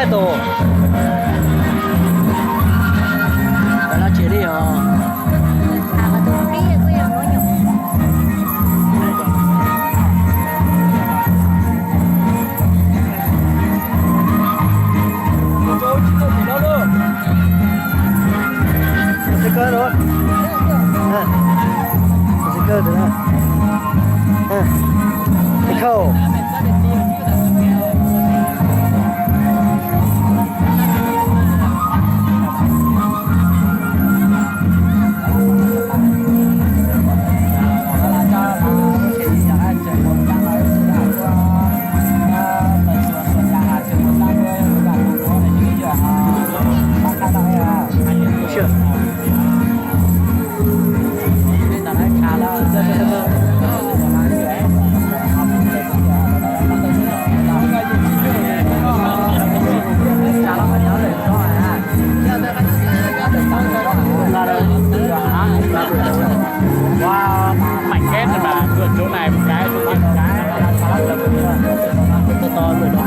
Tos, laj tsev li os. Wow, mảnh ghép này mà vượt chỗ này một cái, vượt kia một cái. To to luôn đó.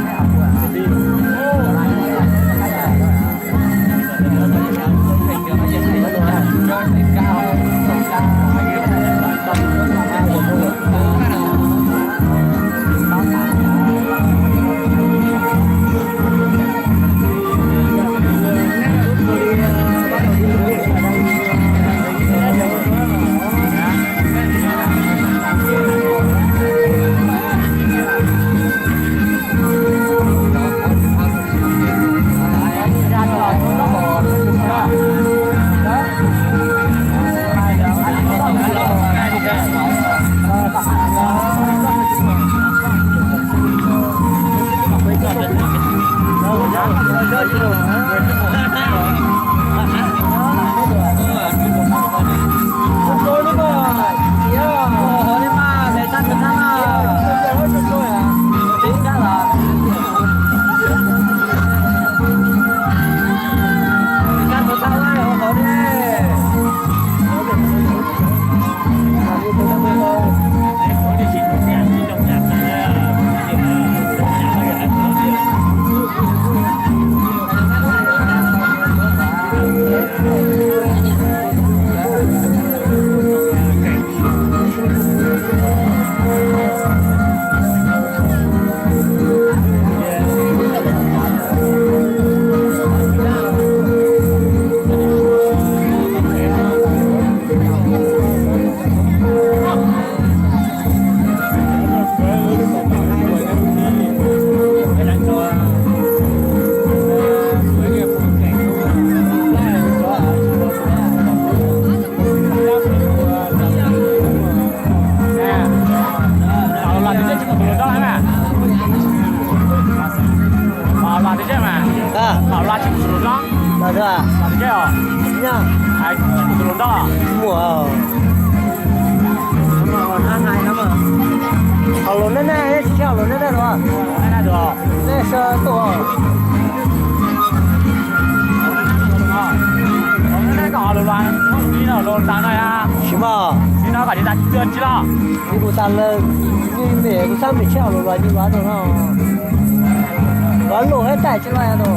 Los los tiag mas. Los los tiag mas. Los los tsis mus tus hluas nraug. Los tiag os. Tsis mus tus hluas nraug. Hauv los nej nej tsis tshaj hauv los nej nej los. Nej nej tuaj. Tsis mas. Tsis no kom tsis tas tsis los. Tsis kuv tas lawm, nws mem kuv xab mem tshaj hauv los los nws los rau no. Los luaj ib tais tsis los no.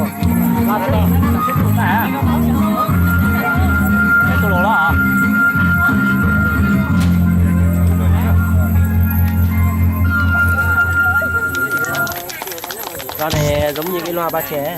Rau này giống như cái loa ba trẻ.